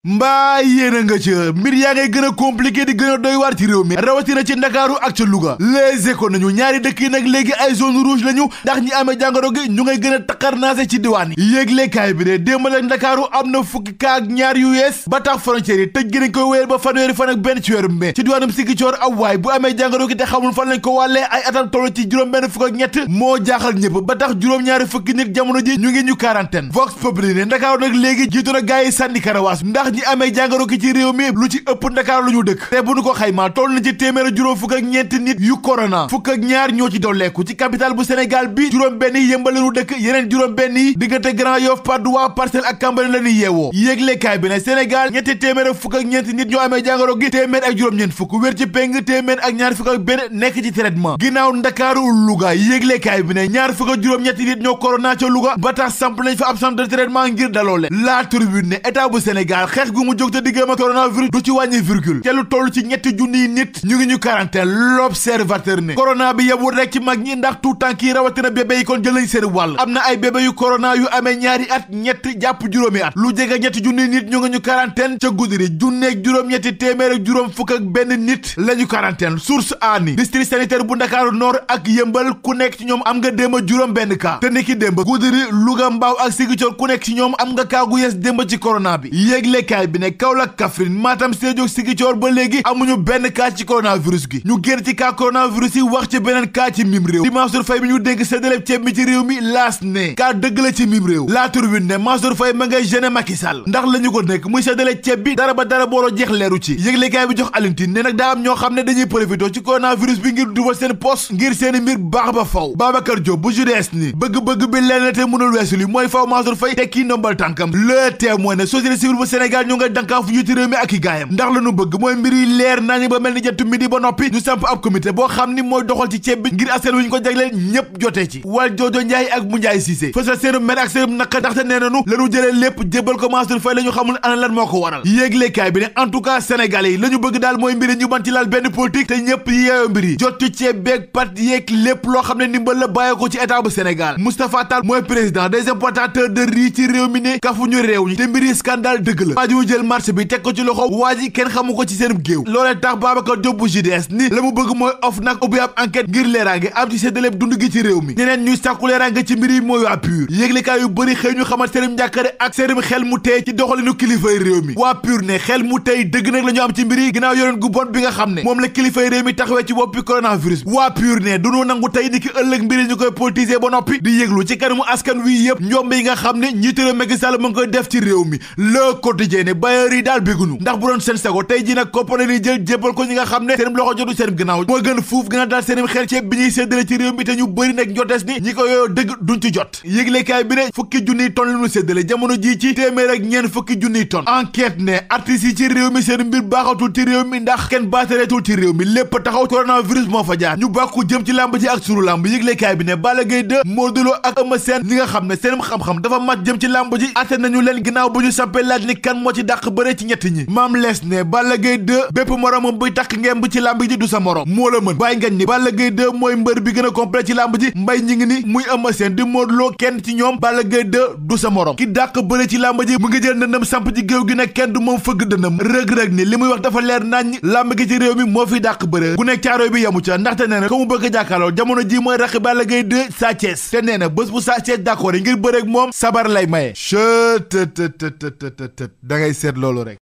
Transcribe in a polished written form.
mbaa yéena nga ca mbir yaa ngay gën a compliqué di gën a doy waar ci réew mi rawatina ci Ndakaaru ak ca Louga Les Échos nañu ñaari dëkk yi nag léegi ay zone rouge lañu ndax ñi amee jàngoro gi ñu ngay gën a taqarnaase ci diwaan yi yéeglekaay bi de démb ak Ndakaaru am na fukki cas ak ñaar yu yees ba tax frontière yi tëj gi nañ koy wéyal ba fanweeri fan ak benn ci weeru mai ci diwaanum Sigicoor ab waay bu amee jàngoro gi te xamul fan lañ ko wàllee ay atam toll ci juróom benn fukk ak ñett moo jaaxal ñëpp ba tax juróom-ñaari fukki nit jamono ji ñu ngi ñu quarantaine Vox Populi ne Ndakaaru nag léegi jiitu na gaay yi sànni karawaas ndax ñi amee jàngoro ki ci réew mi lu ci ëpp Ndakaaru lu ñu dëkk te bu ñu ko xaymaa toll na ci téeméer juróom fukk ak ñeenti nit yu corona fukk ak ñaar ñoo ci dolleeku ci capitale bu Sénégal bi juróom benn yi Yëmbal lañu dëkk yeneen juróom benn yi diggante Grand Yoff Patte d'Oie Parcelles ak Cambérène la ñuy yeewoo yéeglekaay bi ne Sénégal ñetti téeméer fukk ak ñeenti nit ñoo amee jàngoro gi téeméer ak juróom-ñeent fukk wér ci péng téeméer ak ñaar fukk ak benn nekk ci traitement ginnaaw Ndakaaru Louga yéeglekaay bi ne ñaar fukk ak juróom-ñetti nit ñoo corona ca Louga ba tax samp nañ fa ab centre de traitement ngir daloo leen La Tribune ne état bu Sénégal xeex gu mu jóg te diggam ak coronavirus du ci wàññi virgule te lu toll ci ñetti junniy nit ñu ngi ñu quarantaine L'Observateur ne corona bi yebul rek ci mag ñi ndax tout temps kii rawatina bébé yi kon jël nañ seen wàll am na ay bébé yu corona yu amee ñaari at ñett jàpp juróomi at lu jege ñetti junniy nit ñu ngi ñu quarantaine ca Goudiri junneeg juróom-ñetti téeméer ak juróom fukk ak benn nit la ñu quarantaine source aani district sanitaire bu Ndakaaru Nord ak Yëmbal ku nekk ci ñoom am nga démb juróom benn cas te niki démb Goudiri Louga Mbaaw ak Sigicoor ku nekk ci ñoom am nga cas gu yees démb ci corona bi yéeglekaay bi ne Kaolack Kaffrine Matam Sédhiou Sigicoor ba léegi amuñu benn cas ci coronavirus gi ñu génn ci cas coronavirus yi wax ci beneen cas ci mim réew di Mansour Faye bi ñu dégg séddale ceeb mi ci réew mi laas ne cas dëgg la ci mim réew La Tribune ne Mansour Faye ma ngay gêné Macky Sall ndax la ñu ko nekk muy séddale ceeb bi dara ba dara booloo jeex leeru ci yëglekaay bi jox alintin ne nag daa am ñoo xam ne dañuy profité ci coronavirus bi ngir dugal seen poste ngir seeni mbir baax ba faw Babacar Diop bu judees ni bëgg-bëgg bi leen te mënul weesu li mooy faw Mansour Faye tekki ndombal tànkam Le Témoin ne société civile bu Sénégal ñu nga dankaa fu njiitu réew mi ak i gaayam ndax la ñu bëgg mooy mbir yi leer nañu ba mel ni jant midi ba noppi ñu samp ab comité boo xam ni mooy doxal ci ceeb bi ngir askan wi ñu ko jagleel ñépp jotee ci wal joojo Ndiaye ak mu Ndiaye Cissé fësal seenu mer ak seenu naqar ndaxte nee nañu lañu jëlee lépp jébbal ko Mansour Faye la ñu xamul ana lan moo ko waral yéeglekaay bi ne en tout cas sénégalais yi la ñu bëgg daal mooy mbir yi ñu ban ci laal benn politique te ñépp yi yeeyoo mbir yi jot ci ceeb beeg pat yeeg lépp loo xam ne ndimbal la bàyyi ko ci état bu Sénégal Moustapha Tall mooy président des importateurs de riz ci réew mi ne kafuñu réew ñi te mbir yi scandale dëgg la waa ji mu jël marché bi teg ko ci loxo waa ji kenn xamu ko ci seen géew loolee tax Babacar Diop bu JDS ni la mu bëgg mooy of nag ubbi ab enquête ngir leeraange am ci séddaleeb dund gi ci réew mi ñeneen ñuy sàkku leeraange ci mbir yi mooy waa PUR yéeglekaay yu bëri xëy ñu xamal seenum njàkkare ak seenum xel mu tey ci doxalinu kilifay réew mi waa PUR ne xel mu tey dëgg nag la ñu am ci mbir yi ginnaaw yoreen gu bon bi nga xam ne moom la kilifay réew mi taxawee ci boppi coronavirus waa PUR ne dunoo nangu tey ni ki ëllëg mbir yi ñu koy politiser ba noppi di yëglu ci kanamu askan wi yëpp njombe yi nga xam ne njiitu réew Macky Sall mu ngi koy def ci réew mi Le Quotidien ne bailleurs yi daal bégunu ndax bu doon seen sago tey ji nag koppane ni jël jébbal ko ñi nga xam ne seenum loxo jotu seen gannaaw moo gën fuuf gën a daal seenum xel ceeb bi ñuy séddale ci réew mi te ñu bëri nag njotees ni ñi ko yooyoo dëgg duñ ci jot yëglekaay bi ne fukki junniy tonnes la ñu séddale jamono ji ci téeméer ak ñeent fukki junniy tonnes enquête ne artistes yi ci réew mi seen mbir baaxatul ci réew mi ndax kenn baatareetul ci réew mi lépp taxaw coronavirus moo fa jaar ñu bàkku jëm ci làmb ji ak suru làmb yëglekaay bi ne Balla Gaye 2 Modou Lo ak Eumeu Sène ñi nga xam ne seenum xam-xam dafa mat jëm ci làmb ji atte nañu leen ginnaaw bu ñu sampee laaj ni kan moo ci dàq bëre ci ñett ñi maam lees ne Balla Gaye 2 bépp moromam buy takk ngemb ci làmb ji du sa morom moo la mën bàyyi ngañ ni Balla Gaye 2 mooy mbër bi gën a complet ci làmb ji mbay ñi ngi ni muy Eumeu Sène di Modou Lo kenn ci ñoom Balla Gaye 2 du sa morom ki dàq bëre ci làmb ji mu ngi jël ndëndam samp ci géew gi nag kenn du moom fëgg dëndam rëg-rëg ni li muy wax dafa leer nañ làmb gi ci réew mi moo fi dàq bëre ku nekk caaroy bi yamu ca ndaxte nee na ko mu bëgg a jàkkaarloo jamono ji mooy raqi Balla Gaye 2 Sa Thiès te nee na bés bu Sa Thiès d'accord ngir bëre ak moom sabar lay maye da ngay seet loolu rek